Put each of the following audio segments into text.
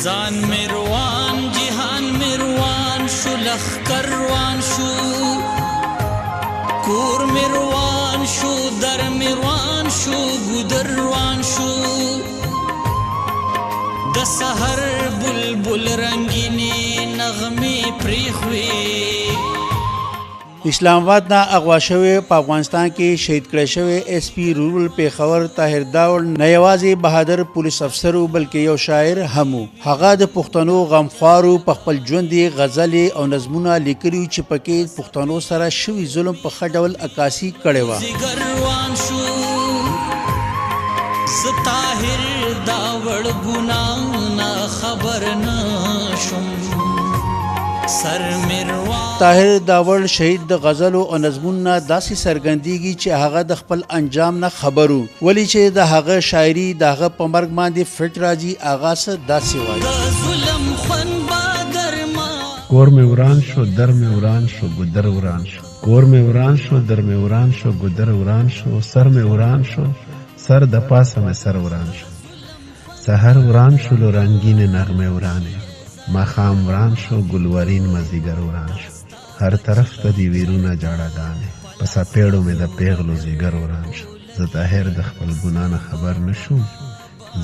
ځان مې روان، جهان مې روان شو، لښکر روان شو، کور مې روان شو، در مې روان شو، ګودر روان شو. د سحر بلبل رنګینې نغمې پرېښوې. اسلام آباد نه اغوا شوی، په افغانستان کې شهید کړی شوی ایس پي رورل پېښور طاهر داوړ نه یوازې بهادر پولیس افسر و، بلکې یو شاعر هم و. هغه د پښتنو غمخوار و. په خپل ژوند یې غزلې او نظمونه لیکلي چې پکې پښتنو سره شوي ظلم په ښه ډول عکاسي کړې وه. ځیګر روان شو، زه طاهر داوړ ګناه نه خبر نه شوم، سر مې روان. طاهر داوړ شهید د غزلو او نظمونو نه داسې څرګندیږي چې هغه د خپل انجام نه خبر و، ولې چې د هغه شاعري د هغه په مرګ باندې فټ راځي. هغه څه داسې وایي: د ظلم خوند به درما. کور مې وران شو، در مې وران شو، ګودر وران شو. کور مې وران شو، در مې وران شو، ګودر وران شو، سر مې وران شو، سر د پاسه مې سر وران شو. سحر وران شولو، رنګینې نغمې ورانې، ماښام وران شو، ګلورین مازدیګر وران شو. هر طرف ته دي ویرونه جاړاګانې، په څپېړو مې د پیغلو ځیګر وران شو. زه طاهر د خپل ګناه نه خبر نه شوم،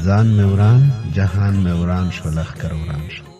ځان مې وران، جهان مې وران شو، لښکر وران شو.